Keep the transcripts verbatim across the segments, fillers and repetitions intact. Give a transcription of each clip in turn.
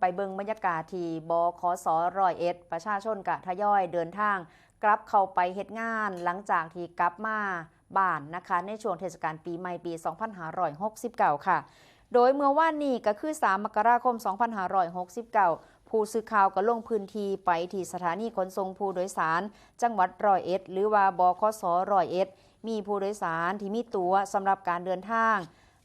ไปเบิ่งบรรยากาศที่ บขส ร้อยเอ็ด ประชาชนก็ทยอยเดินทางกลับเข้าไปเฮ็ดงานหลังจากที่กลับมาบ้านนะคะ ในช่วงเทศกาลปีใหม่ปี สองพันห้าร้อยหกสิบเก้า ค่ะ โดยเมื่อวานนี้ก็คือ สาม มกราคม สองพันห้าร้อยหกสิบเก้า ผู้สื่อข่าวก็ลงพื้นที่ไปที่สถานีขนส่งผู้โดยสาร จังหวัดร้อยเอ็ด หรือว่า บขส ร้อยเอ็ด มีผู้โดยสารที่มีตั๋วสำหรับการเดินทาง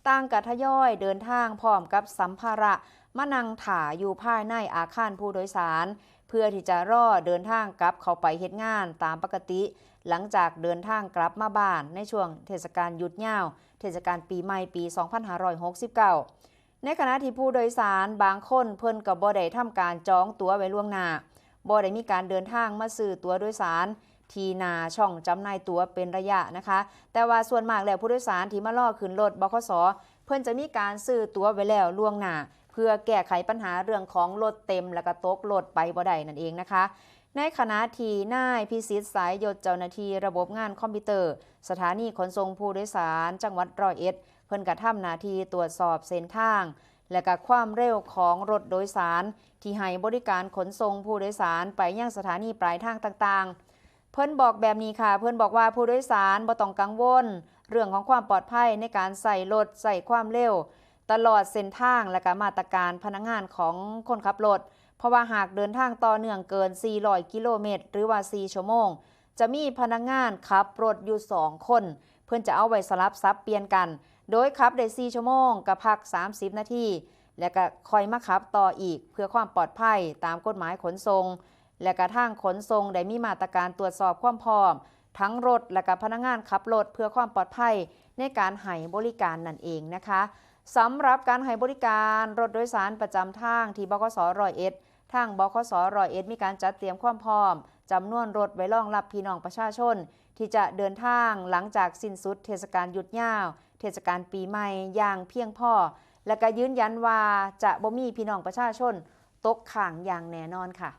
ต่างก็ทยอยเดินทางพร้อมกับสัมภาระมานั่งถ่าอยู่ภายในอาคารผู้โดยสาร เพื่อที่จะรอเดินทางกลับเข้าไปเฮ็ดงานตามปกติ หลังจากเดินทางกลับมาบ้านในช่วงเทศกาลหยุดยาว เทศกาลปีใหม่ปี สองพันห้าร้อยหกสิบเก้า ในขณะที่ผู้โดยสารบางคนเพิ่นก็บ่ได้ทำการจองตั๋วไว้ล่วงหน้า บ่ได้มีการเดินทางมาซื้อตั๋วโดยสารที่หน้าช่องจำหน่ายตั๋วเป็นระยะนะคะ แต่ว่าส่วนมากแล้วผู้โดยสารที่มารอขึ้นรถ บขส เพิ่นจะมีการซื้อตั๋วไว้แล้วล่วงหน้า เพื่อแก้ไขปัญหาเรื่องของรถเต็มและก็ตกรถไปบ่ได้นั่นเองนะคะ ในขณะที่นายพิสิทธิ์ สายยศ เจ้าหน้าที่ระบบงานคอมพิวเตอร์ สถานีขนส่งผู้โดยสารจังหวัดร้อยเอ็ด เพิ่นกระทำหน้าที่ตรวจสอบเส้นทาง และก็ความเร็วของรถโดยสารที่ให้บริการขนส่งผู้โดยสารไปยังสถานีปลายทางต่างๆ เพิ่นบอกแบบนี้ค่ะ เพิ่นบอกว่าผู้โดยสารบ่ต้องกังวลเรื่องของความปลอดภัยในการใช้รถใช้ความเร็วตลอดเส้นทาง และก็มาตรการพนักงานของคนขับรถ เพราะว่าหากเดินทางต่อเนื่องเกิน สี่ร้อย กิโลเมตร หรือว่า สี่ ชั่วโมง จะมีพนักงานขับรถอยู่ สอง คน เพิ่นจะเอาไว้สลับสับเปลี่ยนกัน โดยขับได้ สี่ ชั่วโมง ก็พัก สามสิบ นาที และก็ค่อยมาขับต่ออีกเพื่อความปลอดภัยตามกฎหมายขนส่ง และกระทั่งขนส่งได้มีมาตรการตรวจสอบความพร้อม ทั้งรถและก็พนักงานขับรถเพื่อความปลอดภัยในการให้บริการนั่นเองนะคะ สำหรับการให้บริการรถโดยสารประจำทางที่ บขส ร้อยเอ็ด ทาง บขส ร้อยเอ็ด มีการจัดเตรียมความพร้อมจำนวนรถไว้รองรับพี่น้องประชาชน ที่จะเดินทางหลังจากสิ้นสุดเทศกาลหยุดยาว เทศกาลปีใหม่อย่างเพียงพอ และก็ยืนยันว่าจะบ่มีพี่น้องประชาชนตกค้างอย่างแน่นอนค่ะ